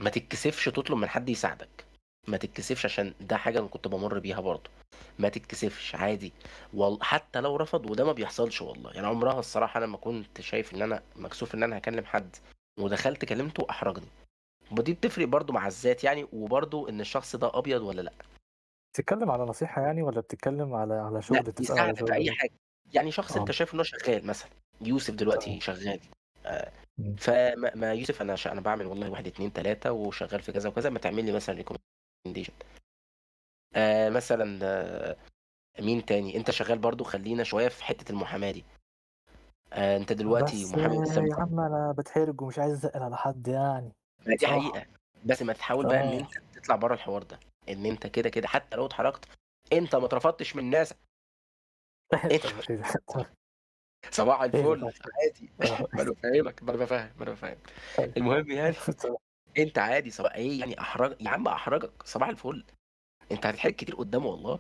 ما تتكسفش تطلب من حد يساعدك، ما تتكسفش عشان ده حاجة أنا كنت بامُر بيها برضه، ما تتكسفش عادي. حتى لو رفض وده ما بيحصلش والله، يعني عمرها الصراحة أنا ما كنت شايف إن أنا مكسوف إن أنا هاكلم حد ودخلت كلمته أحرجني، ودي بتفرق برضه مع الذات يعني، وبرضه إن الشخص ده أبيض والّا لأ. بتتكلم على نصيحة يعني والّا بتتكلم على لأ، شغل، بتسأل على يساعدك في شغل أي وكده؟ حاجة، يعني شخص أنت آه. شايف إن هو شغال مثلًا، يوسف دلوقتي تمام. شغال، آآ، إمم. فما ما يوسف أنا باعمل والله 1، 2، 3 وشغال في كذا وكذا، ما تعمل لي مثلًا recommendation. مثلًا مين تاني؟ أنت شغال برضه، خلّينا شوية في حتة المحاماة دي. أنت دلوقتي بس محامي لسه يا عم أنا باتحرج ومش عايز أتقِّل على حد يعني، ما دي بصراحة. حقيقة، بس ما تحاول بقى إن آه. أنت تطلع برّه الحوار ده، إن أنت كده، كده حتى لو اتحرجت أنت ما اترفضتش من ناسا. أنت طب إيه ده؟ صباح إيه ده الفل طيب؟ عادي. آه. ما أنا فاهمك، ما أنا بافهّم، ما أنا بافهّمك. المهم يعني أنت عادي صباح إيه يعني أحرج يا عم أحرجك صباح الفل، أنت هتتحرج كتير قدّام والله.